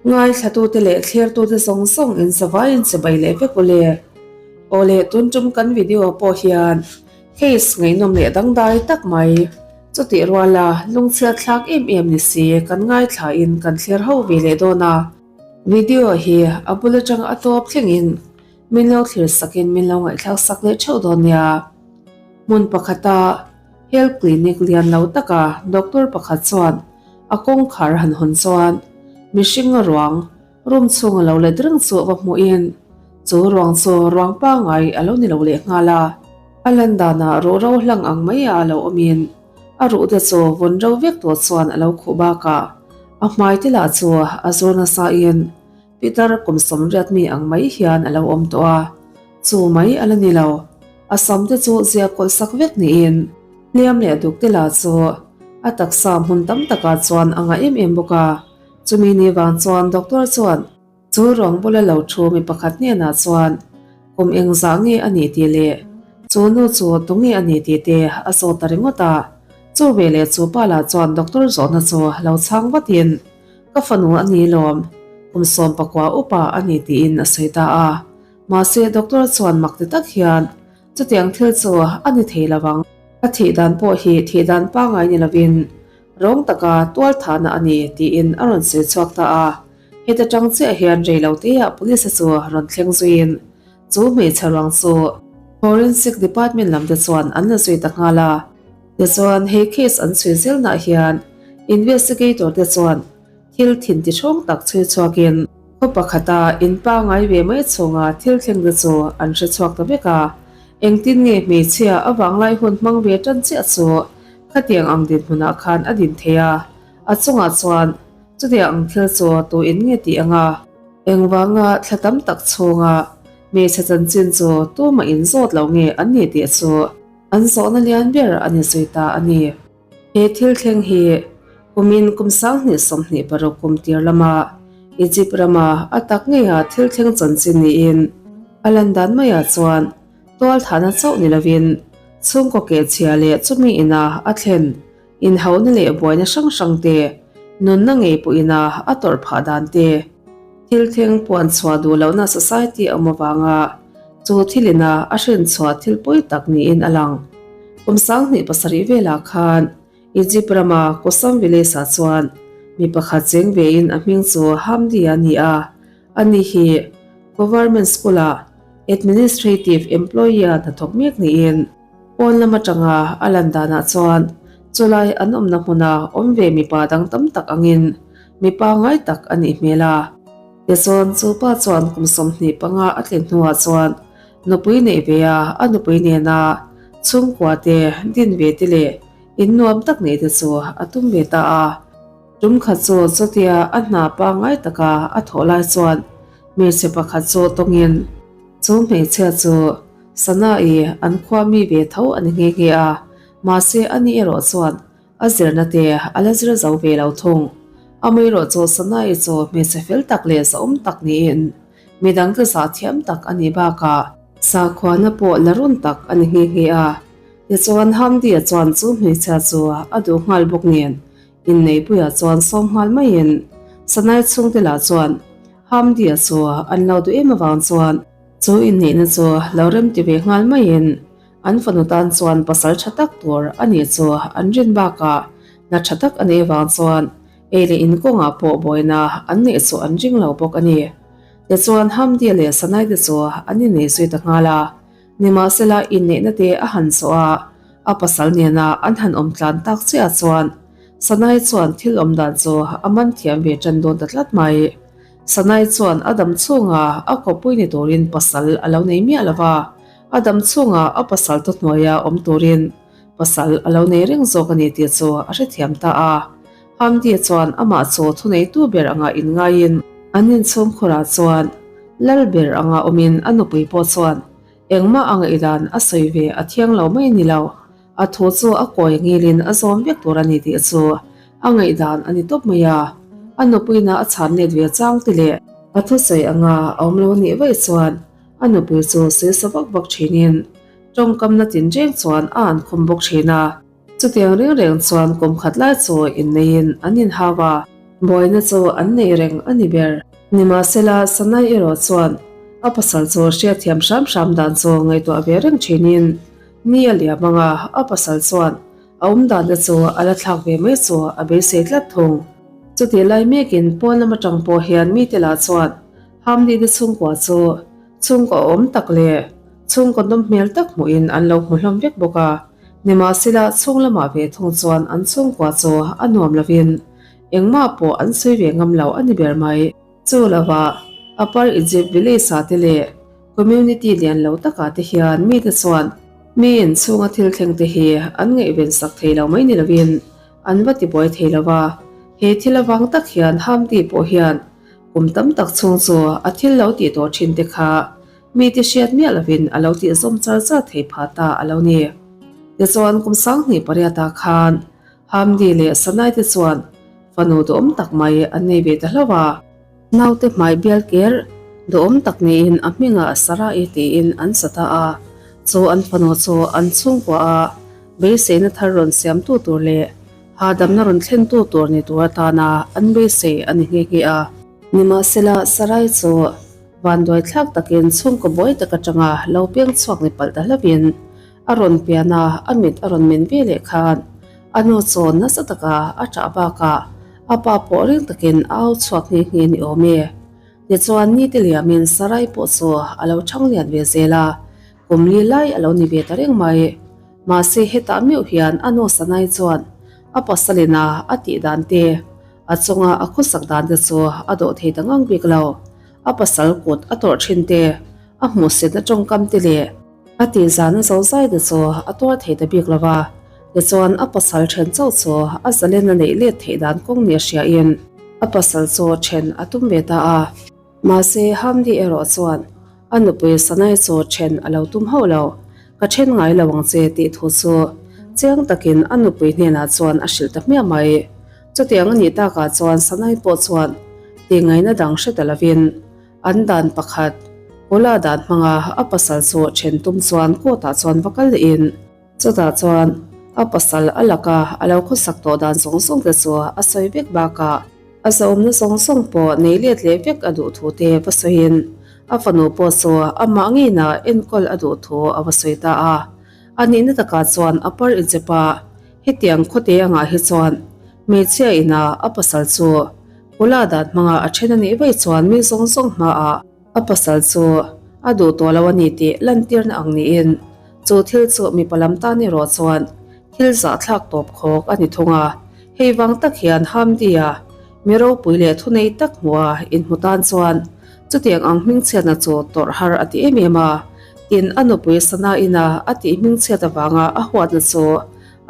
Ngaithlatute leh thlirtute zawng zawng in zavaiin chibai leh vek u le. Aw le, tun tum kan video pawh hian case ngaihnawm leh dangdai tak mai. Chutih ruala lungchhiat thlak em em ni si kan ngaithlain kan thlir ho ve leh dawn a. Video hi a bul atang a tawp thlengin min lo thlir sakin min lo ngaihthlak sak leh theuh dawn nia. Hmun pakhata health clinic lian lo taka doctor pakhat chuan a kawngkhar han hawn chuan mihring a ruang room chhunga lo let reng chu a va hmuhin chu ruang chu ruang pangai a lo ni lo leh nghal a. A lan danah ruh ro hlang ang mai a lo awmin a ruh te chu vawn ro vek tawh chuan a lo khuh bakah a hmai te lah chu a zur nasa in Pitar kum 80 mi ang mai hian a lo awm tawh a, chu mai a la ni lo. A sam te chu zia kawlh sak vek niin hliam leh duk te lah chu a taksa hmun tam takah chuan a ngah em em bawk a. Chumi ni vang chuan doctor chuan chu ruang bula lo thu mi pakhat hnenah chuan kum engzah nge a nih tih leh chu nu chu tunge a nih tih te a zawt ta ringawt a. Chu veleh chu pa lah chuan doctor zawhna chu lo chhang vatin Ka fanu a ni lawm, kum 19 upa a ni tiin a sawi ta a. Mahse doctor chuan mak ti tak hian chutiang thil chu a ni thei lo ang. A thih dan pawh hi thih dan pangai ni lovin rawng taka tual thahna a ni tiin a rawn sawi chhuak ta a. Heta tang chiah hian rei lo teah police chu rawn thleng zuiin chu hmeichhe ruang chu forensic department lam te chuan an la zui ta nghal a. Tichuan he case an chhui zelnaah hian investigator te chuan thil thin ti hrang tak chhui chhuakin khaw pakhata in pangai ve mai chhunga thil thleng te chu an hre chhuak ta vek a. Engtin nge hmeichhia a vanglai hun hmang ve tan chiah chu khatiang ang dinhmunah khan a din thei a, a chungah chuan chutiang ang thil chu tu in nge tih anga engvanga thla tam tak chhunga hmeichhe chanchin chu tumah in zawt lo nge an ni tih chu An zawhna lian ber a ni zui ta a ni. He thil thleng hi kumin kum 2026 kum tir lama Egypt rama a tak ngeia thil thleng chanchin niin a lan dan maiah chuan tualthahna chauh ni lovin chhungkaw kehchhia leh chumi ina a thlen inhauna leh buaina hrang hrang te, nunna ngei pawhina a tawrh phah dan te, thil thleng puan chhuah duh lohna society a awm avanga chu thilina a hrin chhuah thil pawi tak niin a lang. Kum 2007 velah khan Egypt rama Kosam village-ah chuan mi pakhat cheng vein a hming chu Hamdi a ni a, ani hi Government School-ah Administrative Employee-a hnathawk mek niin, Pawn lam atanga a lan danah chuan chulai an awmna hmuna awm ve mipa dang tam tak angin mipa ngai tak a nih hmel a. Tichuan chu pa chuan kum 25 a tlin hnuah chuan nupui neih ve a, a nupui nena chhungkua te din ve te leh in nuam tak neih te chu a tum ve ta a. Tum khat chu chutia a hna pangngai taka a thawh lai chuan hmeichhe pakhat chu tawngin chu hmeichhia chu Sana-i an khua mi ve tho a ni nghe nghe a, mahse ani erawh chuan a zirna te a la zir zo ve lo thung. Amaherawh chu Sana-i chu hmeichhe fel tak leh zahawm tak niin midang te zah thiam tak a nih bakah sakhuana pawh la run tak a ni nghe nghe a. Tichuan Hamdi-a chuan chu hmeichhia chu a duh nghal bawk nen inneipuiah chuan sawm nghal maiin Sanai chhungte lah chuan Hamdi-a chu an lo duh em avang chuan Chu inneihna chu lo remti ve nghal maiin an fanu tan chuan pasal tha tak tur a nih chu an rin bakah hna tha tak a neih vang chuan ei leh in kawngah pawh buaina an neih chu an ring lo bawk a ni. Tichuan Hamdi leh Sanai te chu an innei zui ta nghal a, nimahsela inneihna te a han zawh a, a pasal nena an han awm tlan tak chiah chuan Sanai chuan thil awm dan chu a man thiam ve tan dawn ta tlat mai. Sanai chuan a dam chhunga a kawppui ni turin pasal a lo nei miah lo va, a dam chhunga a pasal thuhnuaia awm turin pasal a lo nei reng zawk a ni tih chu a hrethiam ta a. Hamdi chuan amah chu thuneitu ber anga inngaiin an inchhungkhurah chuan lal ber anga awmin a nupui pawh chuan engmah a ngaihdan a sawi ve a thiang lo mai ni lo. A thu chu a kawi ngilin a zawm vek tur a ni tih chu a ngaihdan a ni tawp mai a. A nupuina a chhan let ve chang te leh a thusawi anga a awm lo nih vaih chuan a nupui chu sawi sa vak vak thinin tawngkamna tinreng chuan a an khum bawk thin a. Chutiang reng reng chuan kum khat lai chu inneiin an inhau a. Buaina chu an nei reng a ni ber. Nimahsela, Sanai erawh chuan a pasal chu hriatthiam hram hram dan chu ngaihtuah ve reng thinin ni a liam ang a, a pasal chuan a awm dan te chu a la thlak ve mai chu a beisei tlat thung. Chutih lai mekin pawn lam atang pawh hian mite lah chuan Hamdi te chhungkua chu chhungkaw awm tak leh chhungkaw nawm hmel tak hmuhin an lo hmu hlawm vek bawk a. Nimahsela chhung lamah ve thung chuan an chhungkua chu a nuam lovin engmah pawh an sawi ve ngam lo a ni ber mai. Chu lovah Upper Egypt village ah te leh community lian lo takah te hian mite chuan mi inchhunga thil thleng te hi an ngaihven sak thei lo mai ni lovin an va tibuai thei lo va. He thil avang tak hian Hamdi pawh hian kum tam tak chhung chu a thil lo tih tawh thin te kha Mite hriat miah lovin a lo tih zawm char char thei pha ta a lo ni. Tichuan kum sanghnih pariatah khan Hamdi leh Sanai te chuan fanu duhawm tak mai an nei ve ta hlauh a. Naute hmai bial ker duhawm tak niin a hmingah Sarai tiin an sa ta a. Chu an fanu chu an chhungkua a beiseina thar rawn siamtu tur leh hahdamna rawn thlentu tur ni tur atana an beisei a ni nghe nghe a. Nimahsela Sarai chu Vanduai thlak takin chhungkaw buai tak atanga lo piang chhuak ni palh ta hlauhin a rawn pian a, a mit a rawn men ve leh khan a nu chawn nasa taka a ṭah bakah a pa pawh ring takin a au chhuak nghe nghe ni awm e. Tichuan nite liamin Sarai pawh chu a lo ṭhang lian ve zel a, kum li lai a lo ni ve ta reng mai. Mahse hetah meuh hian a nu Sanai chuan a pasalin a a tih dan te, a chunga a khawsak dan te chu a dawh thei ta ngang bik lo. A pasal kut a tawrh thin te, a hmuhsitna tawngkam te leh a tihzahna zozai te chu a tuar thei ta bik lo va. Tichuan a pasal then chauh chu a zalen a neih let theih dan kawng nia hriain a pasal chu then a tum ve ta a. Mahse Hamdi erawh chuan a nupui Sanai chu then a lo tum hauh lo. Ka then ngai lo ang che tih thu chu chiang takin a nupui hnenah chuan a hrilh ta hmiah mai. Chutiang a nih takah chuan Sanai pawh chuan tingaihna dang hre ta lovin an dan pakhat Kula dan hmanga a pasal chu then tum chuan court ah chuan va kal lehin chutah chuan a pasal a laka a lo khawsak tawh dan zawng zawng te chu a sawi vek bakah a zahawmna zawng zawng pawh nei let leh vek a duh thu te va sawiin a fanu pawh chu amah ngeina enkawl a duh thu a va sawi ta a. A nihna takah chuan a par inchep a. Hetiang khawte angah hi chuan hmeichhia ina a pasal chu Kula dan hmanga a then a nih vaih chuan mi zawng zawng hmaah a pasal chu a duh tawh lo a ni tih lantirna ang niin chu thil chu mipa lam tan erawh chuan thil zahthlak tawp khawk a ni thung a. Hei vang tak hian Hamdi-a mi ropui leh thunei tak hmuha inhmu tan chuan chutiang ang hmingchhiatna chu tawrh har a ti em em a. Tin, a nupui Sanai-ina a tih hmingchhiat avanga a huatna chu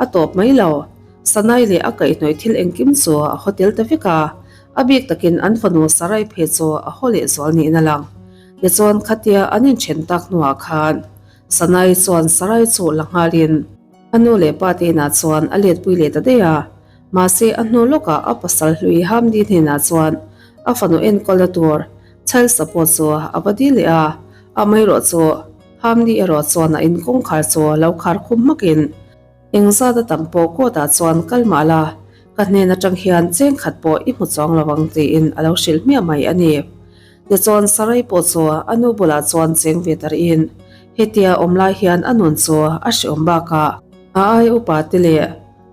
a tawp mai lo. Sanai leh a kaihhnawih thil engkim chu a haw tel ta vek a, a bik takin an fanu Sarai phei chu a haw lehzual niin a lang. Tichuan, khatia an inthen tak hnuah khan Sanai chuan Sarai chu la nghalin a nu leh pa te inah chuan a letpui leh ta daih a. Mahse, a hnu lawkah a pasal hlui Hamdi hnenah chuan a fanu enkawlna tur Child support chu a va dil leh a, amaherawh chu Hamdi erawh chuan a in kawngkhar chu lo khar khum hmakin engzat a tam pawh court ah chuan kal mah la, ka hnen atang hian cheng khat pawh i hmu chuang lo ang tiin a lo hrilh hmiah mai a ni. Tichuan Sarai pawh chu a nu bulah chuan cheng ve ta rihin hetia awm lai hian a nun chu a hreawm bakah a aia upa te leh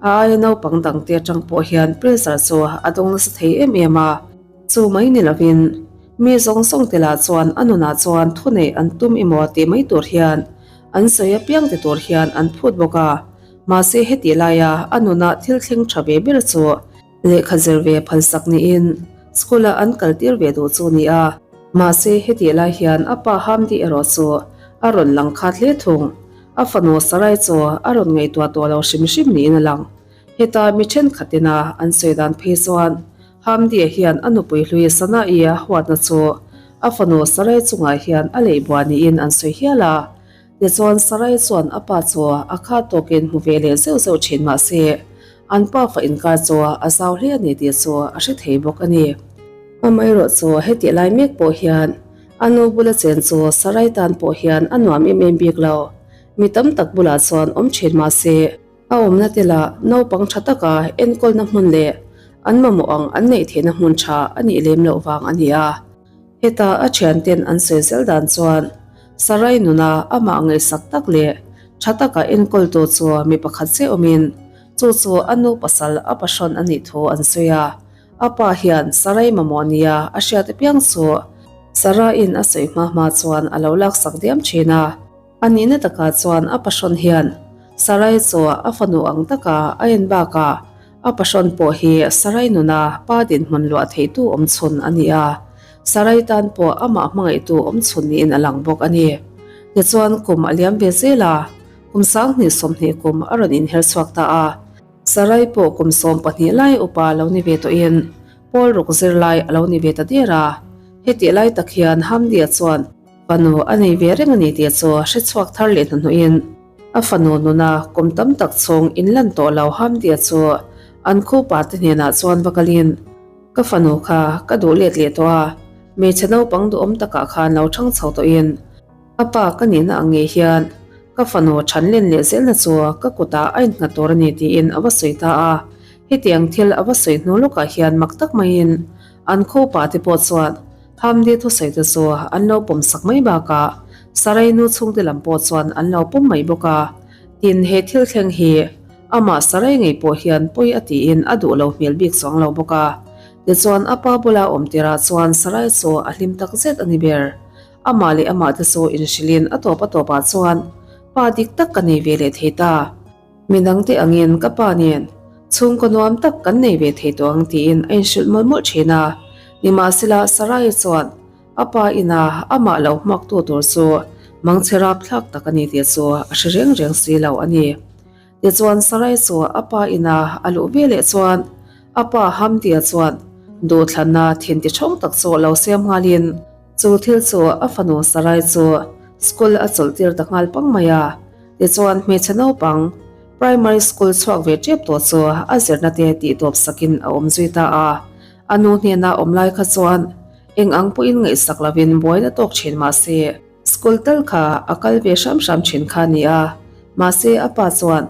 a aia naupang dangte atang pawh hian pressure chu a dawng nasa thei em em a. Chu mai ni lovin, mi zawng zawng te lah chuan a nunah chuan thuneih an tum emaw tih mai tur hian an sawi apiang ti tur hian an phut bawk a. Mahse hetih laia a nunah thil thleng tha ve ber chu lehkha zir ve phalsak niin school-a an kaltir ve duh chu ni a. Mahse hetih lai hian a pa Hamdi erawh chu a rawn lang khat hle thung. A fanu Sarai chu a rawn ngaihtuah tawh lo hrim hrim niin a lang. Heta mi thenkhatina an sawi dan phei chuan Hamdi-a hian a nupui hlui Sana'i-a huatna chu a fanu Sarai chungah hian a lei bua niin an sawi hial a. Tichuan Sarai chuan a pa chu a kha tawkin hmu ve leh zeuh zeuh thin mah se, an pa fa inkar chu a zau hle a ni tih chu a hre thei bawk a ni. Amaherawh chu hetih lai mek pawh hian a nu bula chen chu Sarai tan pawh hian a nuam em em bik lo. Mi tam tak bulah chuan awm thin mah se, A awmna te lah naupang tha taka enkawlna hmun leh An mamawh ang an neih theihna hmun tha a nih lem loh vang a ni a. Heta a thianten an sawi zel dan chuan Sarai nuna amah ngaihsak tak leh tha taka enkawltu chu mi pakhat che awmin chu chu a nu pasal a pahrawn a nih thu an sawi a. A pa hian Sarai mamawh nia a hriat apiang chu Saraiin a sawi hma hma chuan a lo laksak diam thin a. A nihna takah chuan a pahrawn hian Sarai chu a fanu ang taka a en bakah a pahrawn pawh hi Sarai nuna pa dinhmun luah theitu awmchhun a ni a, Sarai tan pawh amah hmangaihtu awmchhun niin a lang bawk a ni. Tichuan kum a liam ve zel a, kum 20 20 kum a rawn inher chhuak ta a. Sarai pawh kum 12 lai upa lo ni ve tawhin pawl ruk zir lai a lo ni ve ta der a. Hetih lai tak hian Hamdia chuan Fanu a nei ve reng a ni tih chu hre chhuak thar leh hnuhnuhin a fanu nuna kum tam tak chhung inlan tawh lo Hamdia chu an khupa te hnenah chuan va kalin, Ka fanu kha ka duh let leh tawh a, hmeichhe naupang duhawm takah khan lo thang chho tawhin a pa ka nihna ang ngei hian ka fanu than len leh zelna chu ka kutah a innghat tur a ni tiin a va sawi ta a. Hetiang thil a va sawi hnu lawkah hian mak tak maiin an khupa te pawh chuan Hamdi thusawi te chu an lo pawm sak mai bakah Sarai nu chhungte lam pawh chuan an lo pawm mai bawk a. Tin, he thil thleng hi amah Sarai ngei pawh hian pawi a tiin a duh lo hmel bik chuang lo bawk a. Tichuan a pa bula awm tirah chuan Sarai chu a hlim tak zet a ni ber. Amah leh amah te chu inhrilhin a tawp a tawpah chuan pa dik tak ka nei ve leh thei ta. Midangte angin ka pa nen chhungkaw nuam tak kan nei ve thei tawh ang tiin a inhrilh mawlh mawlh thin a. Nimahsela Sarai chuan a pa ina amah lo hmuaktu tur chu mangchhe rapthlak tak a ni tih chu a hre reng reng si lo a ni. Tichuan Sarai chu a pa ina a luh ve leh chuan a pa Hamdia chuan duhthlanna thin ti thawng tak chu lo siam nghalin chu thil chu a fanu Sarai chu school a chawlh tir ta nghal pang mai a. Tichuan hmeichhe naupang primary school chhuak ve tep tawh chu a zirna te tih tawp sakin a awm zui ta a. A nu hnena awm lai kha chuan eng ang pawhin ngaihsak lovin buaina tawk thin mah se school tal kha a kal ve hram hram thin kha a ni a. Mahse a pa chuan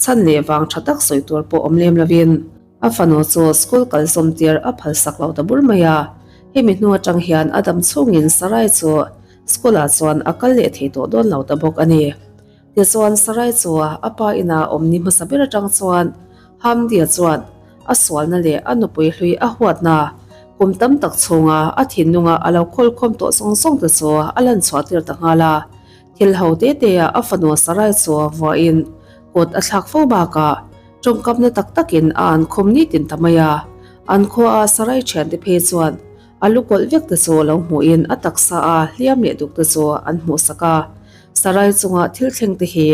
chhan leh vang tha tak sawi tur pawh awm lem lovin a fanu chu school kal zawm tir a phalsak lo ta bur mai a. Hemi hnu atang hian a dam chhungin Sarai chu School ah chuan a kal leh thei tawh dawn lo ta bawk a ni. Tichuan Sarai chu a pa ina awm ni hmasa ber atang chuan Hamdia chuan a sualna leh a nupui hlui a huatna kum tam tak chhunga a thinlunga a lo khawlkhawm tawh zawng zawng te chu a lan chhuah tir ta nghal a. Thil ho te te ah a fanu Sarai chu vuahin kut a thlak fo bakah tawngkamna tak takin a an khum nitin ta mai a. An khua a Sarai thiante phei chuan A lu kawlh vek te chu lo hmuhin a taksa a hliam leh duk te chu an hmuh sak a. Sarai chunga thil thleng te hi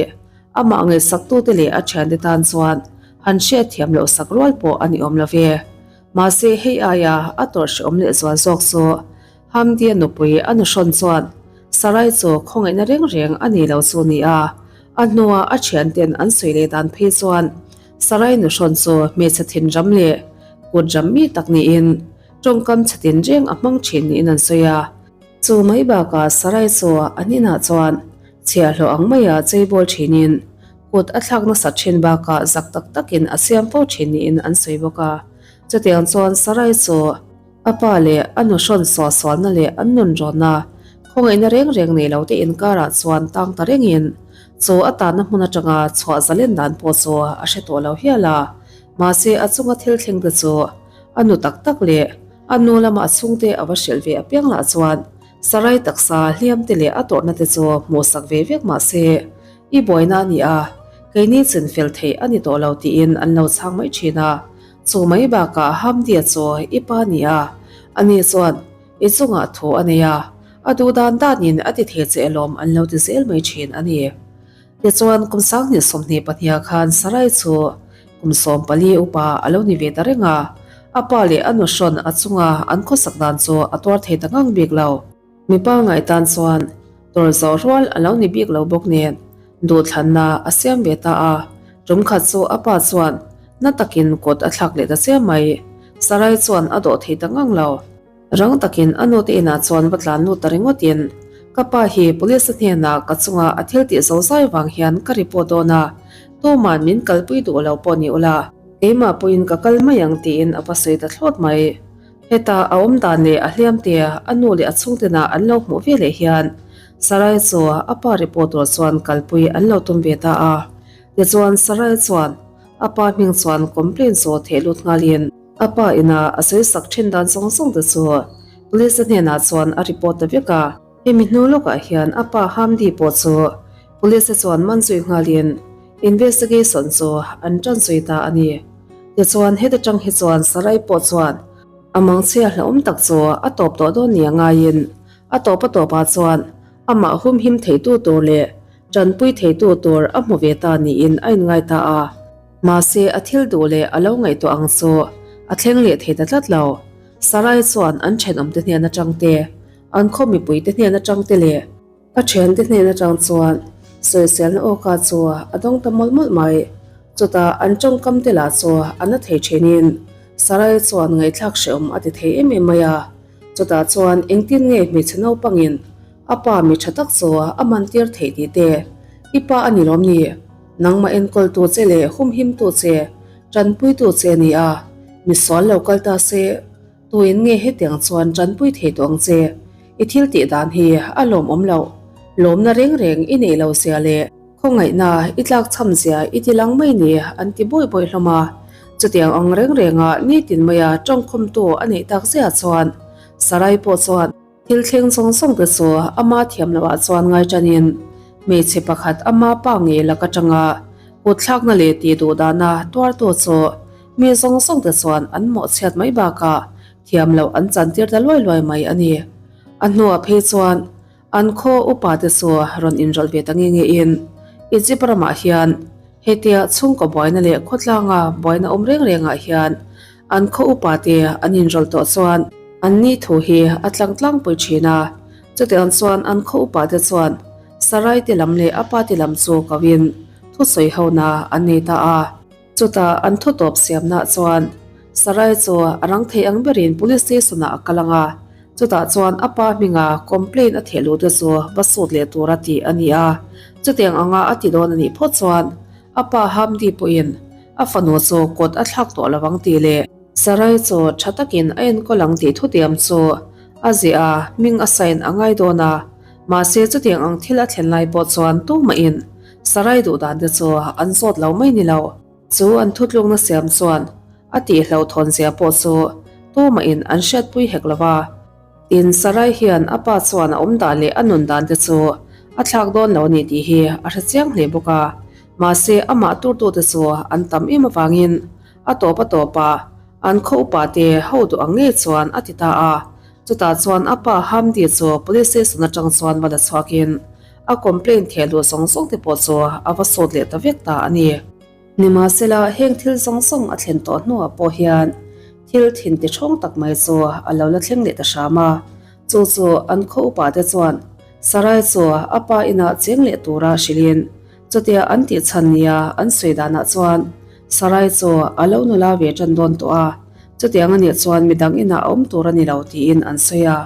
amah ngaihsaktute leh a thiante tan chuan han hriat thiam loh sak rual pawh a ni awm lo ve. Mahse hei aia a tawrh hrehawm leh zual zawk chu Hamdi-a nupui a nuhrawn chuan Sarai chu khawngaihna reng reng a nei lo chu ni a. A hnua a thianten an sawi leh dan phei chuan Sarai nuhrawn chu hmeichhe thinram leh kut ram mi tak niin Tawngkam chhatin reng a hmang thin niin an sawi a. Chu mai bakah Sarai chu an inah chuan chhiahhlawh ang maia cheibawl thinin kut a thlak nasat thin bakah zak tak takin a siam fo thin niin an sawi bawk a. Chutiang chuan Sarai chu a pa leh a nu hrawn suahsualna leh an nun rawnna khawngaihna reng reng nei lo te inkarah chuan tang ta rengin chu a tanna hmun atanga chhuah zalen dan pawh chu a hre tawh lo hial a. Mahse a chunga thil thleng te chu A nu tak tak leh a nu lama a chhungte a va hrilh ve apiang lah chuan Sarai taksa hliam te leh a tawrhna te chu hmuhsak ve vek mah se, I buaina a ni a, keini chin fel theih a ni tawh lo tiin an lo chhang mai thin a. Chu mai bakah Hamdia chu i pa ni a, ani chuan i chungah thu a nei a, a duh dan danin a ti thei che alawm an lo ti zel mai thin a ni. Tichuan, kum 20 22 ah khan Sarai chu kum 14 upa a lo ni ve ta reng a, a pa leh a nuhrawn a chunga an khawsak dan chu a tuar thei ta ngang bik lo. Mipa ngaihtan chuan tawr zawh rual a lo ni bik lo bawk nen duhthlanna a siam ve ta a, tum khat chu a pa chuan na takin kut a thlak leh ta chiam mai. Sarai chuan a dawh thei ta ngang lo. Rang takin a nute inah chuan va tlan lut ta ringawtin, Ka pa hi police a hnenah ka chunga a thil tih zo zai vang hian ka report dawn a, tuman min kalpui duh lo pawh ni ula. Keimah pawhin ka kal mai ang tiin a va sawi ta thlawt mai. Heta a awm dan leh a hliam te a nu leh a chhungtena an lo hmuh ve leh hian Sarai chu a pa report tur chuan kalpui an lo tum ve ta a. Tichuan Sarai chuan a pa hming chuan complaint chu theh lut nghalin a pa ina a sawi sak thin dan zawng zawng te chu police te hnenah chuan a report ta vek a. Hemi hnu lawkah hian a pa Hamdi pawh chu Police te chuan man zui nghalin investigation chu an tan zui ta a ni. Tichuan heta tang hi chuan Sarai pawh chuan a mangchhia hlauhawm tak chu a tawp tawh dawn nia ngaiin a tawp a tawpah chuan amah humhim theitu tur leh tanpui theitu tur a hmu ve ta niin a inngai ta a. Mahse a thil duh leh a lo ngaihtuah ang chu a thleng leh thei ta tlat lo. Sarai chuan an thenawmte hnen atang te, an khaw mipuite hnen atang te leh, A thiante hnen atang chuan sawiselna awka chu a dawng ta mawlh mawlh mai. Chutah an tawngkam te lah chu a na thei thinin Sarai chuan ngaihthlak hrehawm a ti thei em em mai a. Chutah chuan engtin nge hmeichhe naupangin a pa mi tha tak chu a man tir theih tih te, I pa a ni lawm ni? Nangmah enkawltu che leh humhimtu che, tanpuitu che a ni a, misual lo kal ta se. Tuin nge hetiang chuan tanpui thei tawh ang che? I thil tih dan hi a lawmawm loh. Lawmna reng reng i nei lo zia leh khawngaihna i tlak chham zia i ti lang mai ni an ti bawi bawi hlawm a. Chutiang ang reng renga nitin maia tawngkhawmtu a neih tak zia chuan Sarai pawh chuan Thil thleng zawng zawng te chu ama thiam loh ah chuan ngai tanin hmeichhe pakhat ama pa ngei lak atanga kut thlakna leh tih duh dana tuartu chu mi zawng zawng te chuan an mawhchhiat mai bakah thiam loh an chantir ta luai luai mai a ni. A hnuah phei chuan an khaw upa te chu rawn inrawlh ve ta nge nge in Egypt ramah hian hetia chhungkaw buaina leh khawtlanga buaina awm reng rengah hian An khaw upa te an inrawlh tawh chuan an ni thu hi a tlang tlangpui thin a, chutiang chuan an khaw upa te chuan Sarai te lam leh a pa te lam chu ko in thusawi ho na an nei ta a. Chutah an thu tawp siamna chuan Sarai chu a rang thei ang berin Police Station ah a kal ang a, chutah chuan a pa hminga complaint a theh luh te chu va sut leh tur a tih a ni a, chutiang anga a ti dawn a nih phawt chuan A pa Hamdi pawhin a fanu chu kut a thlak tawh lo ang tih leh Sarai chu tha takin a enkawl ang tih thutiam chu a ziah a, hming a sign a ngai dawn a. Mahse chutiang ang thil a thlen lai pawh chuan tumahin Sarai duh dan te chu an zawt lo mai ni lo. Chu an thutlukna siam chuan a tihhlauhthawn zia pawh chu tumahin an hriatpui hek lo va. Tin, Sarai hian a pa chuan a awm dan leh a nun dan te chu a thlak dawn lo a ni tih hi a hre chiang hle bawk a. Mahse, amah turtute chu an tam em avangin a tawp a tawpah an khaw upa te ho duh ang ngei chuan a ti ta a. Chutah chuan a pa Hamdi chu police station atang chuan va la chhuakin a complaint theh luh zawng zawng te pawh chu a va sawt leh ta vek ta a ni. Nimahsela, heng thil zawng zawng a thlen tawh hnuah pawh hian thil thin ti ṭhawng tak mai chu a lo la thleng leh ta hram a. Chu chu an khaw upa te chuan Sarai chu a pa inah cheng leh tura hrilhin chutia an tih chhan nia an sawi danah chuan Sarai chu a lo nula ve ṭan dawn tawh a, chutiang a nih chuan midang inah a awm tur a ni lo tiin an sawi a.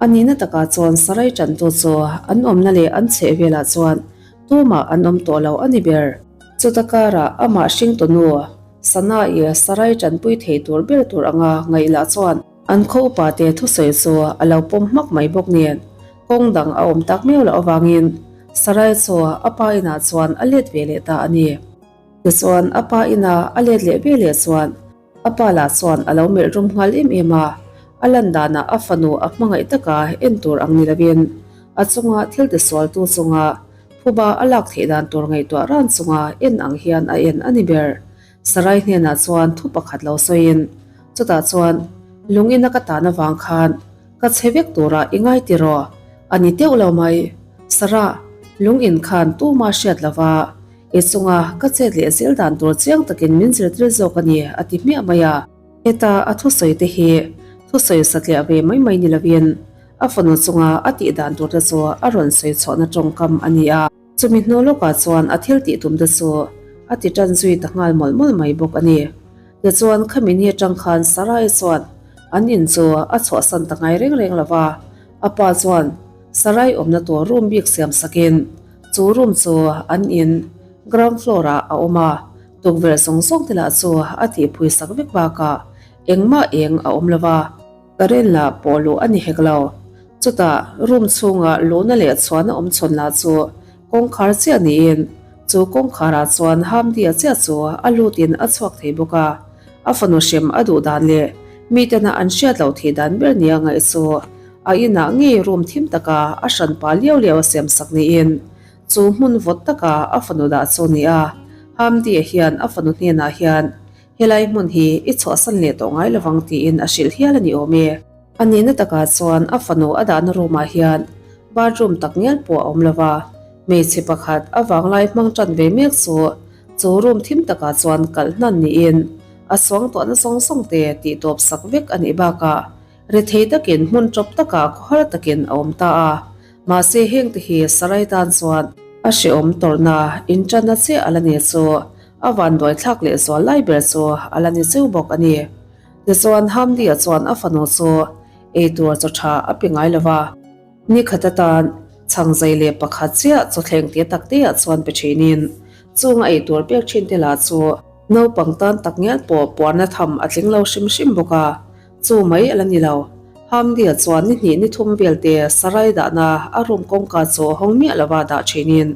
A nihna takah chuan Sarai ṭantu chu an awmna leh an chheh velah chuan Tumah an awm tawh lo a ni ber. Chuta karah amah hringtunu Sana-i Sarai tanpui thei tur ber tur anga ngaih lah chuan an khaw upate thusawi chu a lo pawm hmak mai bawk nen kawng dang a awm tak miau loh avangin Sarai chu a pa inah chuan a let ve leh ta a ni. Tichuan a pa ina a let leh ve leh chuan A pa lah chuan a lo melh rum nghal em em a, a lan danah a fanu a hmangaih taka en tur ang ni lovin a chunga thil tisualtu chunga phuba a lak theih dan tur ngaihtuah ran chunga en ang hian a en a ni ber. Sarai hnenah chuan thu pakhat lo sawiin, chutah chuan lungina ka tan avang khan ka chhe vek turah i ngai tiraw? A ni teuh lo mai. Sarah, lungin khan tuma hriat lova I chunga ka chet leh zel dan tur chiang takin min zirtir zawk a ni, a ti hmiah mai a. Heta a thusawi te hi thusawi satliah ve mai mai ni lovin a fanu chunga a tih dan tur te chu a rawn sawi chhuahna tawngkam a ni a. Chumi hnu lawkah chuan a thil tih tum te chu a ti tan zui ta nghal mawlh mawlh mai bawk a ni. Tichuan khami ni atang khan Sarai chuan an in chu a chhuahsan ta ngai reng reng lo va, a pa chuan Sarai awmna tur room bik siam sakin, Chu room chu an in ground floor ah a awm a. Tukverh zawng zawng te lah chu a tihphui sak vek bakah engmah eng a awm lo va, current lah pawh luh a ni hek lo. Chutah room chhunga luhna leh chhuahna awm chhawn lah chu kawngkhar chiah niin chu kawngkharah chuan Hamdi-a chiah chu a lutin a chhuak thei bawk a. A fanu hrem a duh dan leh mitena an hriat loh theih dan ber nia ngaih chu a inah ngei room thim taka a hranpa liau liau a siam sak niin Chu hmun vawt taka a fanu dah chu ni a, Hamdi-a hian a fanu hnenah hian helai hmun hi i chhuahsan leh tawh ngai lovang tiin a hrilh hial a ni awm e. A nihna takah chuan a fanu a dahna room-ah hian bathroom tak ngial pawh a awm lova, hmeichhe pakhat a vanglai hmang tan ve mek chu chu room thim takah chuan kalh hnan niin a suangtuahna zawng zawng te tihtawp sak vek a nih bakah Rethei takin hmun tawp takah khawhar takin a awm ta a, mahse hengte hi Sarai tan chuan a hrehawm tawrhna inṭanna chiah a la ni chu a vanduai thlak leh zual lai ber chu a la ni cheu bawk a ni. Tichuan Hamdi-a chuan a fanu chu eitur chaw tha a pe ngai lo va, ni khat atan chhang zei leh pakhat chiah chaw thleng te tak te ah chuan pe ṭhinin chung a eitur pek ṭhin te lah chu naupang tan tak ngial pawh puarna tham a tling lo hrim hrim bawk a. Chu mai a la ni lo. Hamdi-a chuan ni hnih ni thum vel te Sarai dahna a room kawngka chu hawng miah lova dah thinin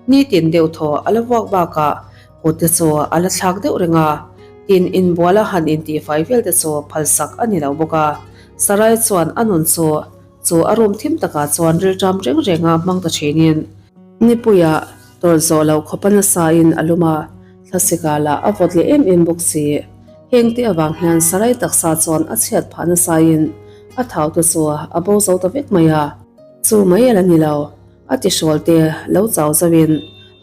nitin deuh thaw a la vuak bakah kut te chu a la thlak deuh reng a, tin inbual a han intihfai vel te chu phalsak a ni lo bawk a. Sarai chuan a nun chu chu a room thim takah chuan rilṭam reng renga hmang ta thinin nipuia tawrh zawh loh khawpa nasain a lum a, thlasika lah a vawt leh em em bawk si. Hengte avang hian Sarai taksa chuan a chhiat phah nasain a thau te chu a bo zo ta vek mai a. Chu mai a la ni lo, a tihrawl te lo chau zauhin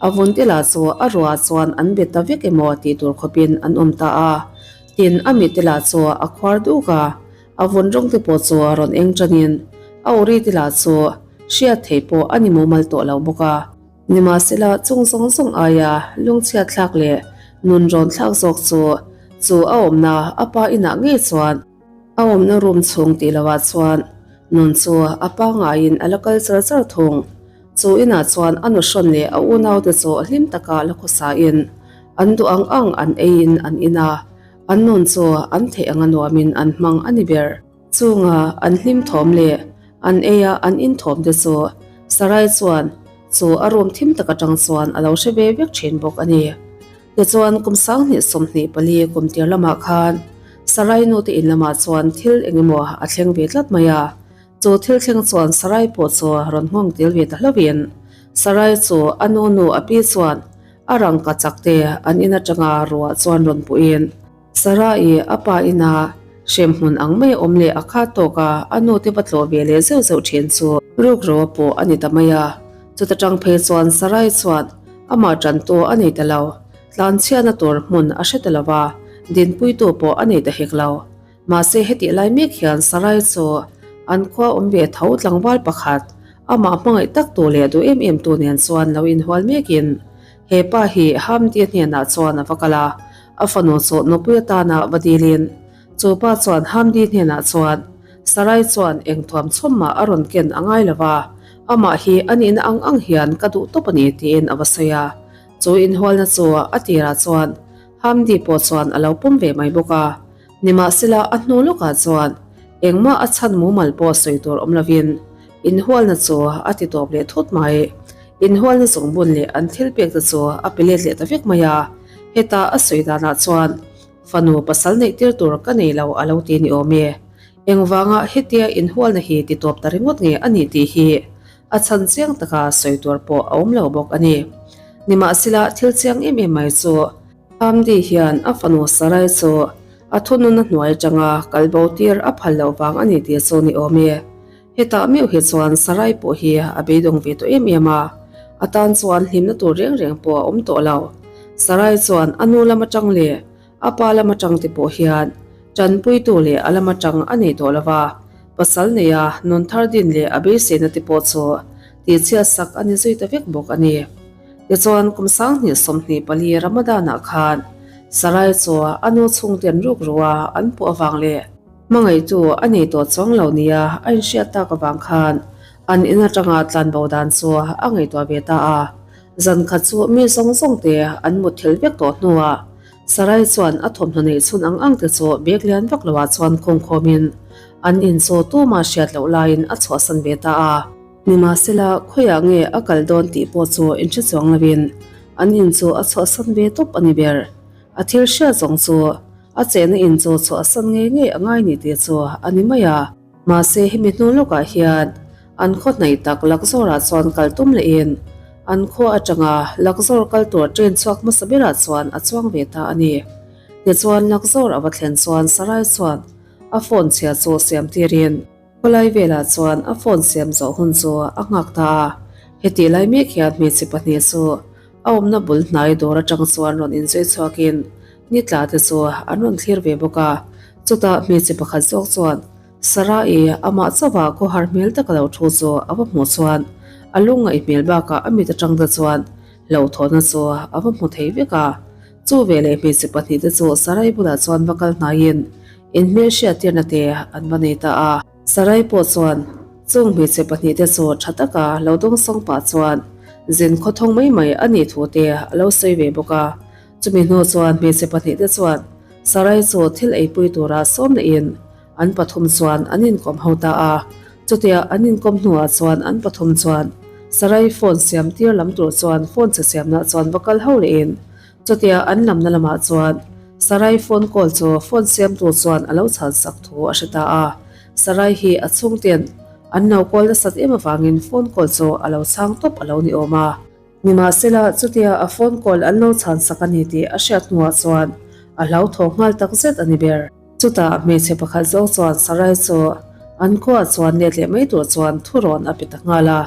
a vun te lah chu a ruah chuan an bet ta vek emaw tih tur khawpin an awm ta a. Tin, a mit te lah chu a khuar duk a, a vun rawng te pawh chu rawn eng tanin a uri te lah chu hriat theih pawh a ni mumal tawh lo bawk a. Nimahsela, chung zawng zawng aia lungchhiat thlak leh nun rawn thlak zawk chu chu a awmna a pa inah ngei chuan a awmna room chhung tih lohah chuan nun chu a pa ngaiin a la kal char char thung. Chu inah chuan a nuhrawn leh a unaute chu hlim taka la khawsain an duh ang ang an eiin an in a, an nun chu an theih anga nuamin an hmang a ni ber. Chunga an hlim thawm leh an eia an in thawm te chu Sarai chuan chu a room thim tak atang chuan a lo hre ve vek thin bawk a ni. Tichuan kum 20 24 kum tir lamah khan Sarai nu te in lamah chuan thil eng emaw a thleng ve tlat mai a, chu thil thleng chuan Sarai pawh chu rawn nghawng tel ve ta hlauhin Sarai chu a nu nu a pi chuan a rangka chak te an in atanga ruah chuan rawn puhin Sarah-i a pa ina hremhmun ang mai a awm leh a khat tawk a, a nu te va tlawh ve leh zeuh zeuh thin chu rukro a pawh a ni ta mai a. Chuta tang phei chuan Sarai chuan amah tantu a nei ta lo, tlanchhiatna tur hmun a hre ta lo va, dinpuitu pawh a nei ta hek lo. Mahse hetih lai mek hian Sarai chu an khua awm ve tho tlangval pakhat, amah hmangaih tak tu leh duh em em tu nen chuan lo inhual mekin He pa hi Hamdi-a hnenah chuan a va kal a, a fanu chu nupui atana va dilin. Chu pa chuan Hamdi hnenah chuan, Sarai chuan eng thuam chhawm mah a rawn ken a ngai lo va, amah hi a nihna ang ang hian ka duh tawp a ni tiin a va sawi a. Chu inhualna chu a tirah chuan Hamdi pawh chuan a lo pawm ve mai bawk a. Nimahsela a hnu lawkah chuan engmah a chhan mumal pawh sawi tur awm lovin inhualna chu a ti tawp leh thut mai. Inhualna zungbun leh an thil pek te chu a pe let leh ta vek mai a, heta a sawi danah chuan fanu pasal neih tir tur ka nei lo a lo ti ni awm e. Engvanga hetia inhualna hi ti tawp ta ringawt nge a nih tih hi a chhan chiang taka sawi tur pawh a awm lo bawk a ni. Nimahsela thil chiang em em mai chu Amdi hian a fanu Sarai chu a thununa hnuai atanga kal bo tir a phal loh vang a ni tih chu ni awm e. Hetah meuh hi chuan Sarai pawh hi a beidawng ve tawh em em a, a tan chuan hlimna tur reng reng pawh a awm tawh lo. Sarai chuan a nu lam atang leh a pa lam atang te pawh hian tanpuitu leh a lam atang a nei tawh lo va, pasal neia nun thar din leh a beiseina te pawh chu tihchhiat sak a ni zui ta vek bawk a ni. Tichuan kum 2024 Ramadan-ah khan Sarai chu a nu chhungten rukru-a an puh avang leh hmangaihtu a nei tawh chuang lo nia a inhriat tak avang khan an in atanga tlanbo dan chu a ngaihtuah ve ta a. Zan khat chu mi zawng zawng te an mutthilh vek tawh hnuah. Sarai chuan a thawmhnaw neih chhun ang ang te chu bag lian vak loah chuan khawngkhawmin an in chu tuma hriat loh laiin a chhuahsan ve ta a. Nimahsela, khawiah nge a kal dawn tih pawh chu inhre chuang lovin an in chu a chhuahsan ve tawp a ni ber. A thil hriat zawng chu a chehna in chu chhuahsan ngei ngei a ngai ni tih chu a ni mai a. Mahse, hemi hnu lawkah hian an khaw hnaih tak Lakzawrah chuan kal tum lehin an khua atanga Lakzawr kal tur train chhuak hmasa berah chuan a chuang ve ta a ni. Tichuan, Lakzawr a va thlen chuan Sarai chuan a phone chhia chu siam tirin khawlai velah chuan a phone siam zawh hun chu a nghak ta a. Hetih lai mek hian hmeichhe pahnih chu a awmna bul hnai dawr atang chuan rawn inzui chhuakin ni tla te chu an rawn thlir ve bawk a. Chutah hmeichhe pakhat zawk chuan Sarah-i amah chauha khawhar hmel tak a lo thu chu a va hmuh chuan a lungngaih hmel bakah a mit atang te chuan hlauhthawhna chu a va hmu thei vek a. Chu veleh hmeichhe pahnihte chu Sarai bulah chuan va kal hnaiin inhmelhriattirna te an va nei ta a. Sarai pawh chuan chung hmeichhe pahnihte chu tha taka lo dawngsawng pah chuan zin khawthawng mai mai a nih thu te a lo sawi ve bawk a. Chumi hnu chuan hmeichhe pahnihte chuan Sarai chu thil eipui tura sawm lehin an pathum chuan an inkawm ho ta a. Chutia an inkawm hnuah chuan an pathum chuan Sarai phone siam tir lam tur chuan phone chhe siamna chuan va kal ho lehin chutia an lamna lamah chuan Sarai phone call chu phone siamtu chuan a lo chhan sak thu a hre ta a. Sarai hi a chhungten an lo call nasat em avangin phone call chu a lo chhang tawp a lo ni awm a. Nimahsela, chutia a phone call an lo chhan sak a ni tih a hriat hnuah chuan a hlauthawng nghal tak zet a ni ber. Chutah hmeichhe pakhat zawk chuan Sarai chu an khuaah chuan let leh mai tur chuan thurawn a pe ta nghal a.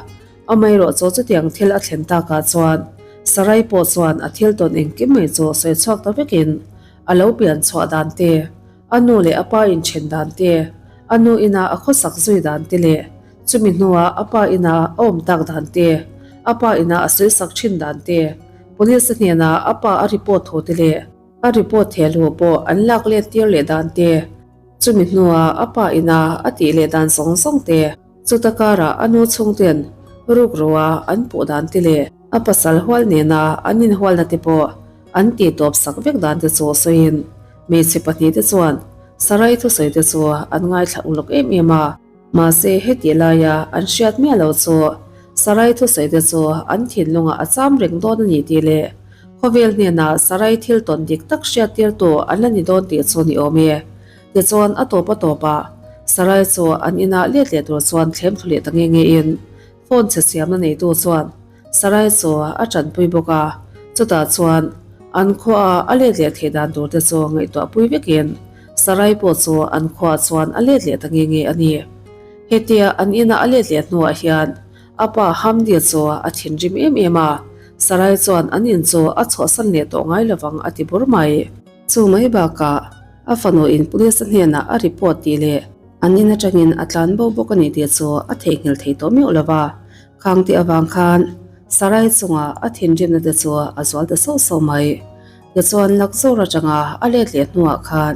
Amaherawh chu chutiang thil a thlen takah chuan Sarai pawh chuan a thil tawn engkim mai chu sawi chhuak ta vekin a lo pian chhuah dan te, a nu leh a pa inthen dan te, a nu ina a khawsak zui dan te leh chumi hnua a pa ina a awm tak dan te, a pa ina a sawisak thin dan te, police hnena a pa a report thu te leh A report thehluh pawh an lak let tir leh dan te, chumi hnua a pa ina a tih leh dan zawng zawng te, chuta karah a nu chhungten rukruha an puh dan te leh a pasal hual nena an inhualna te pawh an tih tawp sak vek dan te chu sawiin hmeichhe pahnih te chuan Sarai thusawi te chu an ngaithla uluk em em a. Mahse heti laia an hriat miah lo chu Sarai thusawi te chu an thinlungah a cham reng dawn a ni tih leh khawvel hnenah Sarai thil tawn dik tak hriat tirtu an la ni dawn tih chu ni awm e. Tichuan a tawp a tawpah Sarai chu an inah let leh tur chuan thlem thlu leh ta nge nge in phone chhe siamna neitu chuan Sarai chu a tanpui bawk a, chutah chuan an khuaah a let leh theih dan tur te chu ngaihtuah pui vekin Sarai pawh chu an khuaah chuan a let leh ta nge nge a ni. Hetia an ina a let leh hnuah hian a pa Hamdi chu a thinrim em em a, Sarai chuan an in chu a chhuahsan leh tawh ngai lovang a ti bur mai. Chu mai bakah a fanu in police hnenah a report tih leh an in atangin a tlan bo bawk a ni tih chu a theihnghilh thei tawh meuh lova. Khang tih avang khan Sarai chunga a thinrimna te chu a zual ta sauh sauh mai. Tichuan Lakzawr atanga a let leh hnuah khan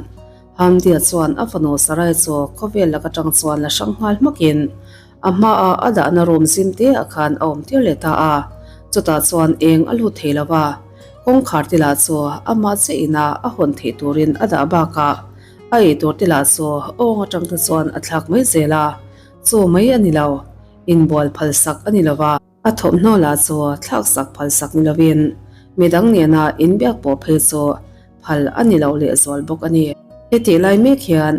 Hamdia chuan a fanu Sarai chu khawvel lak atang chuan la hrang nghal hmakin a hmaa a dahna room zim te ah khan a awm tir leh ta a. Chutah chuan eng a lut thei lo va, kawngkhar te lah chu amah che ina a hawn theih turin a dah bakah a eitur te lah chu awng atang te chuan a thlak mai zel a, chu mai a ni lo. Inbual phalsak a ni lo va. A thawmhnaw lah chu thlaksak phalsak ni lovin midang nena inbiak pawh phei chu phal a ni lo lehzual bawk a ni. Hetih lai mek hian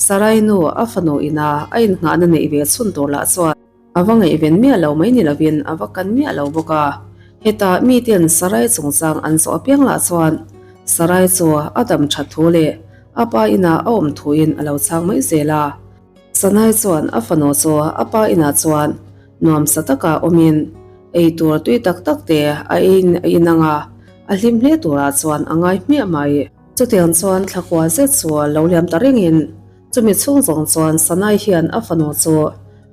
Sarai nu a fanu ina a innghahna neih ve chhun tur lah chuan a va ngaihven miah lo mai ni lovin a va kan miah lo bawk a. Heta miten Sarai chungchang an zawh apiang lah chuan Sarai chu a dam that thu leh a pa ina a awm thuin a lo chhang mai zel a. Sanai chuan a fanu chu a pa inah chuan nuamsa taka awmin ei tur tui tak tak te a eiin a inang a, a hlim hle turah chuan a ngai hmiah mai. Chutiang chuan thlakua zet chu lo liam ta rengin chumi chhung zawng chuan Sanai hian a fanu chu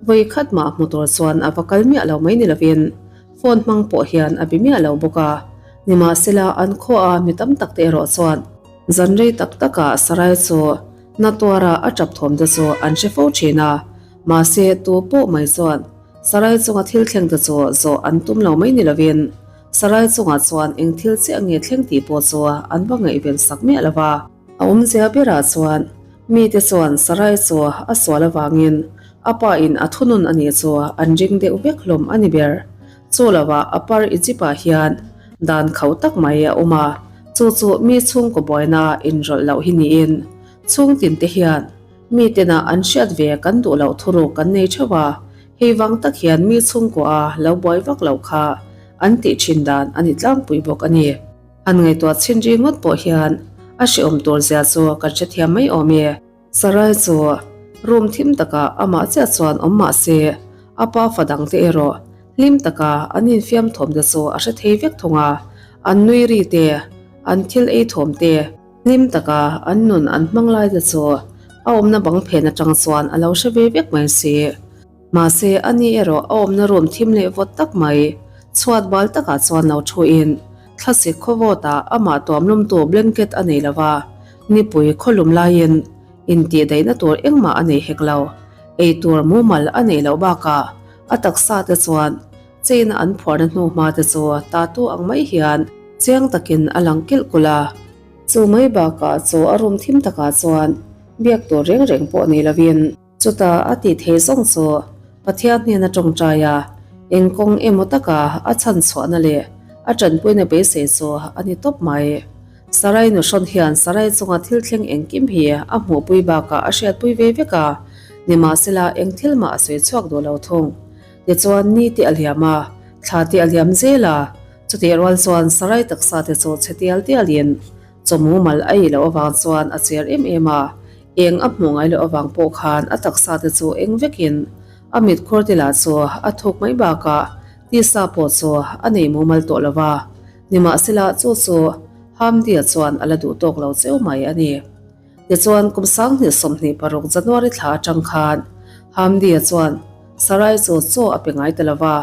vawi khat mah hmu tur chuan a va kal miah lo mai ni lovin phone hmang pawh hian a be miah lo bawk a. Nimahsela an khuaah mi tam tak te erawh chuan zan rei tak takah Sarai chu Na tuara a tap thawm te chu an hre fo thin a, mahse tu pawh mai chuan Sarai chunga thil thleng te chu zawh an tum lo mai ni lovin. Sarai chungah chuan eng thil chiah nge thleng tih pawh chu an va ngaihven sak miah lo va. A awmzia berah chuan mite chuan Sarai chu a sual avangin a pa in a thunun a nih chu an ring deuh vek hlawm a ni ber. Chu lovah a par Egypt-ah hian dan khauh tak mai a awm a, chu chu mi chhungkaw buaina inrawlh loh hi niin chhungtin te hian mi tena an hriat ve kan duh loh thuruk kan nei theuh a, hei vang tak hian mi chhungkaw a lo buai vak loh kha an tih thin dan a ni tlangpui bawk a ni. An ngaihtuah chhin ri ngawt pawh hian a hrehawm tur zia chu kan hrethiam mai awm e. Sarai chu room thim takah amah chiah chuan awm mah se, a pa fa dangte erawh hlim taka an infiam thawm te chu a hre thei vek thung a, an nui ri te, an thil ei thawm te, hlim taka an nun an hmang lai te chu a awmna bang phen atang chuan a lo hre ve vek mai si. Mahse, ani erawh a awmna room thim leh vawt tak mai, chhuat bal takah chuan lo thuin thlasik khaw vawtah amah tuamlumtu blanket a nei lo va, nipui khawlum laiin intihdaihna tur engmah a nei hek lo. Ei tur mumal a neih loh bakah a taksa te chuan chain-a an phuarna hnuhma te chu tatu ang mai hian chiang takin a lang kilh kulh a. Chu mai bakah chu a room thim takah chuan biak tur reng reng pawh nei lovin, Chutah a tih theih zawng chu Pathian hnena tawngtai a, eng kawng emaw taka a chhan chhuahna leh a tanpuina beisei chu a ni tawp mai. Sarai nuhrawn hian Sarai chunga thil thleng engkim hi a hmuhpui bakah a hriatpui ve vek a, nimahsela eng thil mah a sawi chhuak duh lo thung. Tichuan ni te a liam a, thla te a liam zel a, chutih rual chuan Sarai taksa te chu chhe tial tialin chaw mumal a ei loh avang chuan a cher em em a, Eng a hmuh ngai loh avang pawh khan a taksa te chu eng vekin a mitkhur te lah chu a thuk mai bakah tisa pawh chu a nei mumal tawh lo va, nimahsela chu chu Hamdia chuan a la duh tawk lo cheu mai a ni. Tichuan kum 2026 January thla atang khan Hamdia chuan Sarai chu chaw a pe ngai ta lo va,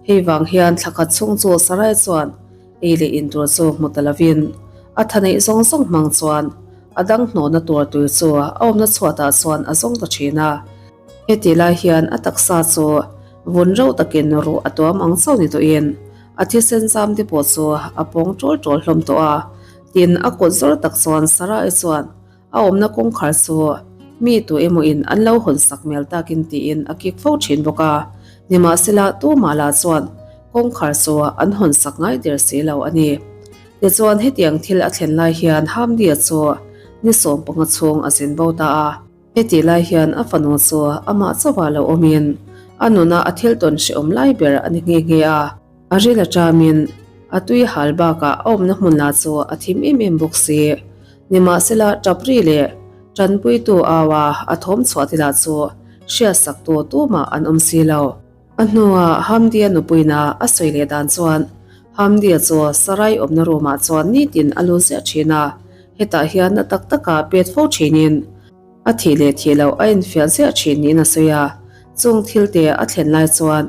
hei vang hian thla khat chhung chu Sarai chuan ei leh in tur chu hmu ta lovin a tha neih zawng zawng hmang chuan A dang hnawhna tur tui chu a awmna chhuatah chuan a zawng ta thin a. Heti lai hian a taksa chu vun reuh takin ruh a tuam ang chauh ni tawhin a thisen zam te pawh chu a pawng ṭawl ṭawl hlawm tawh a. Tin, a kut zawr tak chuan Sarah-i chuan a awmna kawngkhar chu mi tu emawin an lo hawn sak hmel takin tiin a kik fo thin bawk a. Nimahsela, tumah lah chuan kawngkhar chu an hawn sak ngai der si lo a ni. Tichuan hetiang thil a thlen lai hian Hamdia chu ni 15 chhung a zin bo ta a. Hetih lai hian a fanu chu amah chauhah lo awmin a nuna a thil tawn hrehawm lai ber a ni nghe nghe a. A ril a ṭamin a tui hal bakah a awmna hmun lah chu a thim em em bawk si. Nimahsela ṭapri leh ṭanpuitu aua a thawm chhuah te lah chu hriatsaktu tumah an awm si lo. A hnuah Hamdia nupuina a sawi leh dan chuan Hamdia chu Sarai awmna room ah chuan nitin a lut ziah thin a, hetah hian na tak taka pet fo thinin a thih leh thih loh a infiah ziah thin niin a sawi a. Chung thil te a thlen lai chuan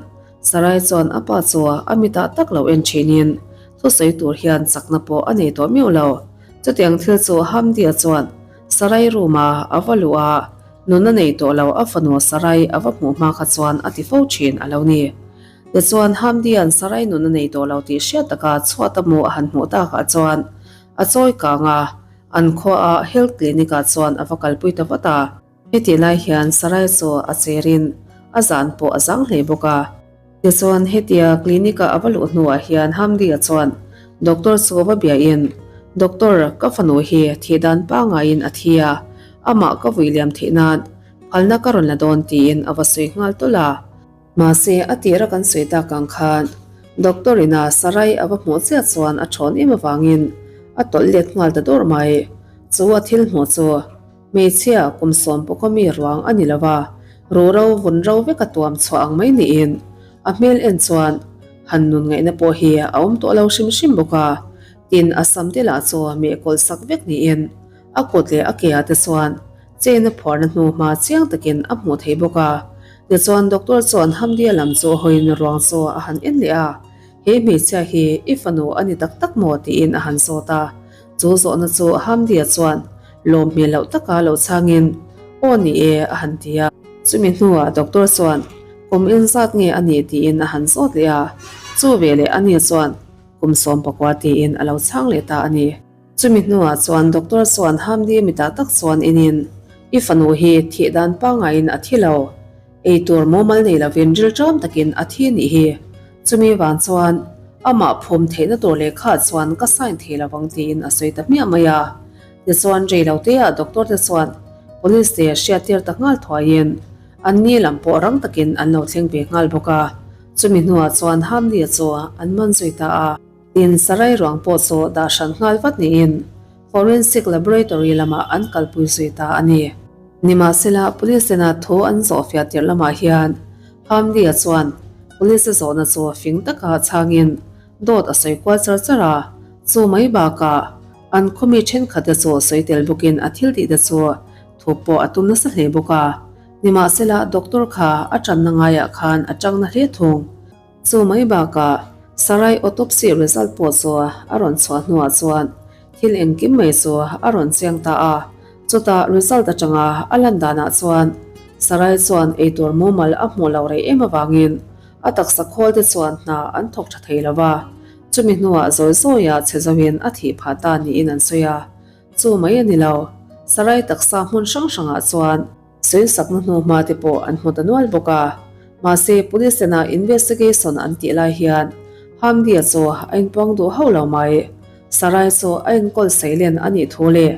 Sarai chuan a pa chu a mitah tak lo en thinin thusawi tur hian chakna pawh a nei tawh miuh lo. Chutiang thil chu Hamdia chuan Sarai room ah a va luh a, Nun a nei tawh lo, a fanu Sarai a va hmuh hma kha chuan a ti fo thin a lo ni. Tichuan, Hamdia'n Sarai nun a nei tawh lo tih hriat taka chhuat a mu a han hmuh takah chuan a chawi kang a, an khuaah Health Clinic ah chuan a va kalpui ta vat a. Hetih lai hian Sarai chu a cherin a zan pawh a zang hle bawk a. Tichuan, hetia clinic-a a va luh hnuah hian Hamdi-a chuan doctor chu va biain, Doctor, ka fanu hi thih dan pangaiin a thi a, amah ka vui liam theih nan phalna ka rawn la dawn tiin a va sawi nghal tawlh a. Mahse, a tira kan sawi tak ang khan doctor ina Sarai a va hmuh chiah chuan a thawn em avangin a tawlh let nghal ta dawrh mai. Chu a thil hmuh chu Hmeichhia kum sawm pawka mi ruang a ni lo a, ruhro vun ro vek a tuam chhuah ang mai niin a hmel en chuan han nun ngaihna pawh hi a awm tawh lo hrim hrim bawk a. Tin, a sam te lah chu meh kawlh sak vek niin a kut leh a ke ah te chuan chain a phuarna hnu hma chiang takin a hmuh thei bawk a. Tichuan doctor chuan Hamdia lam chu hawiin ruang chu a han en leh a, He hmeichhia hi i fanu a ni tak tak maw? tiin a han zawt a. Chu zawhna chu Hamdia chuan lawm hmel loh taka lo chhangin, Aw ni e, a han ti a. Chumi hnuah doctor chuan, Kum eng zat nge a nih? tiin a han zawt leh a. Chu veleh ani chuan, kum 19 tiin a lo chhang leh ta a ni. Chumi hnuah chuan doctor chuan Hamdi mitah tak chuan enin, I fanu hi thih dan pangaiin a thi lo. Ei tur mumal nei lovin rilṭam takin a thi nih hi. Chumi vang chuan amah phum theihna tur lehkha chuan ka sign thei lovang tiin a sawi ta hmiah mai a. Tichuan rei lo teah doctor te chuan police te hriattir ta nghal thuaiin an ni lam pawh rang takin an lo thleng ve nghal bawk a. Chumi hnuah chuan Hamdi-a chu an man zui ta a. Tin, Sarai ruang pawh chu dah hran nghal vat niin Forensic Laboratory lamah an kalpui zui ta a ni. Nimahsela, Police ina thu an zawhfiah tirh lamah hian Hamdi-a chuan Police zawhna chu fing taka chhangin dawt a sawi kual char char a, chu mai bakah an khawmi thenkhatte chu sawi tel bawkin a thil tihte chu thu pawh a tum nasa hle bawk a. Nimahsela, Doctor kha a tanna ngaiah khan a tangna hle thung. Chu mai bakah Sarai autopsy result pawh chu a rawn chhuah hnuah chuan thil engkim mai chu a rawn chiang ta a. Chutah result atanga a lan danah chuan Sarai chuan eitur mumal a hmuh loh rei em avangin a taksa khawl te chuan hna an thawk tha thei lo va, chumi hnuah zawi zawia che zoin a thih phah ta niin an sawi a. Chu mai a ni lo, Sarai taksa hmun hrang hrangah chuan Sawisakna hnu hma te pawh an hmu ta nual bawk a, mahse police tena investigation an tih lai hian Hamdi-a chu a inpuang duh hauh lo mai. Sarai chu a enkawl seilen a nih thu leh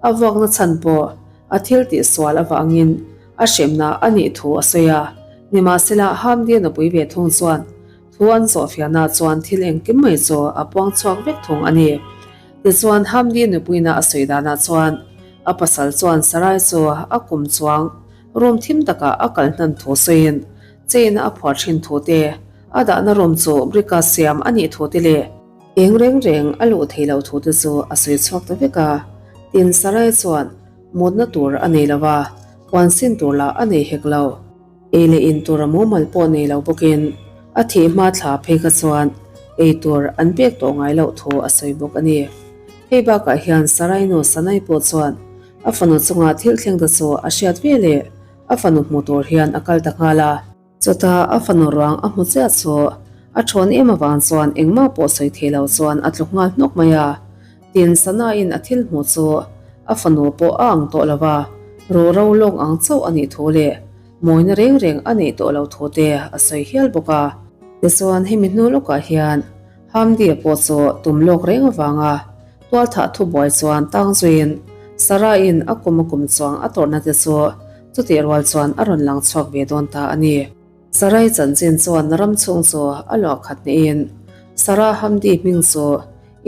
a vuakna chhan pawh a thil tih sual avangin a hremna a nih thu a sawi a, nimahsela Hamdi-a nupui ve thung chuan thu an zawhfiahna chuan thil engkim mai chu a puang chhuak vek thung a ni. Tichuan Hamdi nupuina a sawi danah chuan a pasal chuan Sarai chu a kum chuang room thim takah a kal hnan thu sawiin chain a phuah thin thu te, a dahna room chu brick-a siam a nih thu te leh eng reng reng a luh thei lo thu te chu a sawi chhuak ta vek a. Tin, Sarai chuan mutna tur a nei lo va, puan sin tur lah a nei hek lo. Ei leh in tur a mumal pawh nei lo bawkin a thih hma thla phei kha chuan ei tur an pek tawh ngai loh thu a sawi bawk a ni. Hei bakah hian Sarai nu Sanai pawh chuan a fanu chunga thil thleng ta chu a hriat ve leh a fanu hmu tur hian a kal ta nghal a. Chutah a fanu ruang a hmu chiah chu a thawn em avang chuan engmah pawh sawi thei lo chuan a tluk nghal hnawk mai a. Tin, Sanaiin a thil hmuh chu a fanu pawh a ang tawh lo va, ruhro lawng ang chauh a nih thu leh mawina reng reng a neih tawh lo thu te a sawi hial bawk a. Tichuan, hemi hnu lawkah hian Hamdi-a pawh chu tum lawk reng avanga tualthah thubuai chuan tang zuiin Sarah-in a kum a kum chuang a tawrhna te chu chutih rual chuan a rawn lang chhuak ve dawn ta a ni. Sarai chanchin chuan ram chhung chu a luah khat hnihin Sarah Hamdi hming chu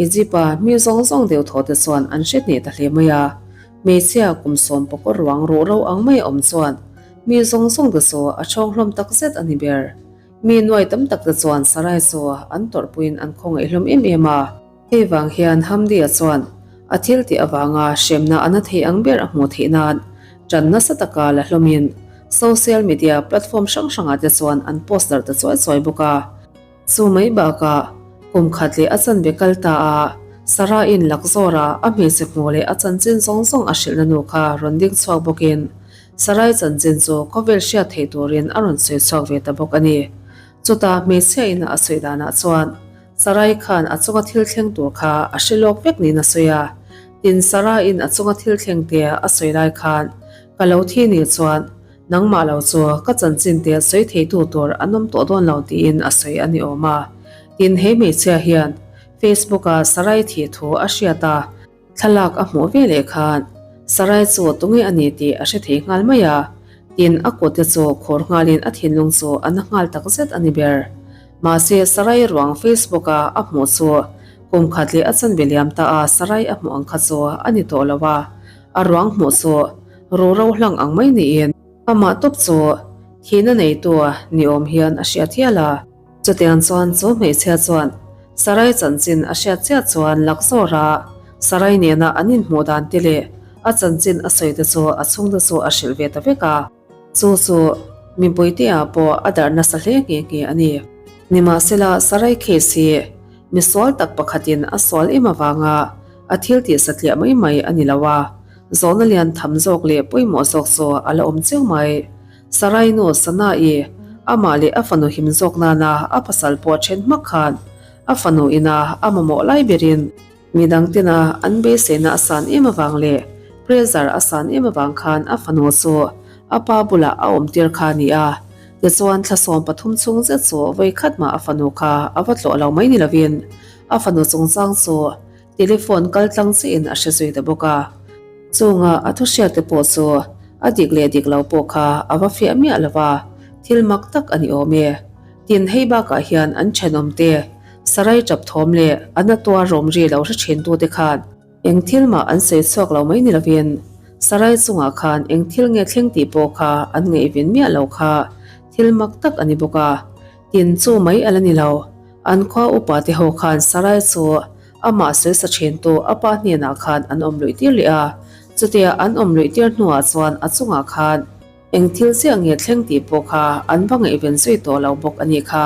Egypt-a mi zawng zawng deuh thaw te chuan an hre hneh ta hle mai a. Hmeichhia kum sawm pakua ruang ruh ro ang mai a awm chuan mi zawng zawng te chu a chhawng hlawm tak zet a ni ber. Mi nuai tam tak te chuan Sarai chu an tawrhpuiin an khawngaih hlawm em em a. Hei vang hian Hamdi-a chuan a thil tih avanga hremna a na thei ang ber a hmuh theih nan ṭan nasa taka la hlawmin social media platform hrang hrangah te chuan an post darh ta chuai chuai bawk a. Chu mai bakah kum khat leh a chanve kal ta a, Sarah-in Lakzawra a hmeichhe hmuh leh a chanchin zawng zawng a hrilhna nu kha rawn ding chhuak bawkin Sarai chanchin chu khawvel hriat theih turin a rawn sawi chhuak ve ta bawk a ni. Chutah hmeichhia ina a sawi danah chuan Sarai khan a chunga thil thleng tur kha a hre lawk vek niin a sawi a. Tin, Saraiin a chunga thil thleng te a sawi lai khan, Ka lo thi ni chuan nangmah lo chu ka chanchin te sawi theitu tur an awm tawh dawn lo tiin a sawi a ni awm a. Tin, he hmeichhia hian Facebook-a Sarai thih thu a hriat a. Thlalak a hmuh ve leh khan Sarai chu tunge a ni tih a hre thei nghal mai a, tin a kut te chu khawr nghalin a thinlung chu a na nghal tak zet a ni ber. Mahse Sarai ruang Facebook a a hmuh chu kum khat leh a chanve liam ta a Sarai a hmuh ang kha chu a ni tawh lo a, a ruang hmuh chu ruhro hlang ang mai niin amah tawp chu thihna neitu ni awm hian a hriat hial a. Chutiang chuan chu hmeichhia chuan Sarai chanchin a hriat chiah chuan Lakzawra Sarai nena an inhmuh dan te leh a chanchin a sawi te chu a chhungte chu a hrilh ve ta vek a. Chu chu mipuitea pawh a darh nasa hle nghe nghe a ni. Nimahsela Sarai case hi misual tak pakhatin a sual em avanga a thil tih satliah mai mai a ni lo a, zawhna lian tham zawk leh pawimawh zawk chu a la awm chiang mai. Sarai nu Sana'i, amah leh a fanu him zawk nana a pasal pawh then hmak khan. A fanu ina a mamawh lai berin midang tena an beiseina a san em avang leh pressure a san em avang khan a fanu chu a pa bulah a awm tir kha a ni a. Tichuan thla 13 chhung zet chu vawi khat mah a fanu kha a va tlawh lo mai ni lovin a fanu chungchang chu telephone kal tlang chiahin a hre zui ta bawk a. Chunga a thu hriat te pawh chu a dik leh dik lo pawh kha a va fiah miah lo va, thil mak tak a ni awm e. Tin, hei bakah hian an thenawm te, sarai tap thawm leh a na tuar rawm ri lo hre thin tute khan eng thil mah an sawi chhuak lo mai ni lovin sarai chungah khan eng thil nge thleng tih pawh kha an ngaihven miah lo kha thil mak tak a ni bawk a. Tin, chu mai a la ni lo. An khua upa te ho khan sarai chu amah sawi sa thin tu a pa hnenah khan an awm luih tir leh a. Chutia an awm luih tir hnuah chuan a chungah khan Eng thil chiah nge thleng tih pawh kha an va ngaihven zui tawh lo bawk a nih kha.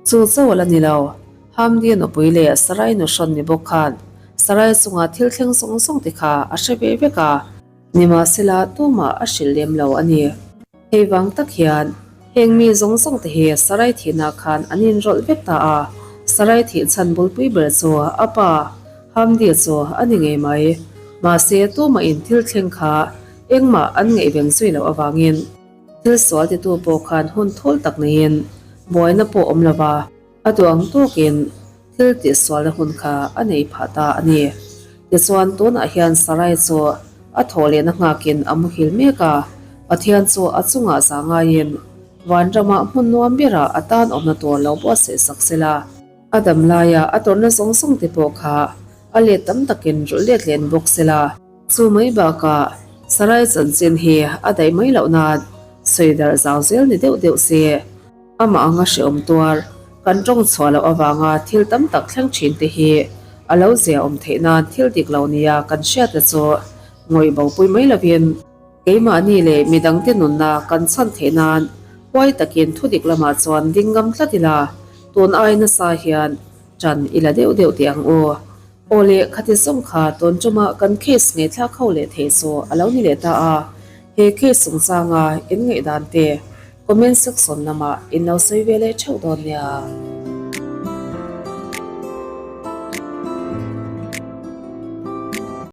Chu chauh la ni lo, Hamdi nupui leh Sarai nu hrawn ni bawk khan Sarai chunga thil thleng zawng zawng te kha a hre ve vek a, nimahsela tumah a hrilh lem lo a ni. Hei vang tak hian heng mi zawng zawng te hi Sarai thihna khan an inrawlh vek ta a, Sarai thih chhan bulpui ber chu a pa Hamdi chu a ni ngei mai. Mahse tumahin thil thleng kha Engmah an ngaihven zui loh avangin thil sual titu pawh khan hun thul tak neiin buaina pawh awm lova a duh ang tawkin thil tihsualna hun kha a nei phah ta a ni. Tichuan tunah hian Sarai chu a thawh lehna nghakin a muhil mek a, Pathian chu a chungah za ngaiin vanramah hmun nuam berah a tan awmna tur lo buatsaih sak sela. A dam laia a tawrhna zawng zawng te pawh kha a let tam takin rulh let len bawk sela. Chu mai bakah Sarai chanchin hi a daih mai loh nan sawi darh zau zel ni deuh deuh se. Amah anga hrehawm tuar kan tawng chhuah loh avanga thil tam tak thleng thin te hi a lo zia awm theih nan thil dik lo nia kan hriat te chu ngawih bopui mai lovin keimahni leh midangte nunna kan chhan theih nan huai takin thu dik lamah chuan ding ngam tlat ila tun ai nasa hian tan i la deuh deuh teh ang u. Aw le, khati zawng kha tawn ṭuma kan case ngei thlak ho leh thei chu a lo ni leh ta a, he case chungchanga in ngaihdan te comment section lamah in lo sawi ve leh ṭheuh dawn nia.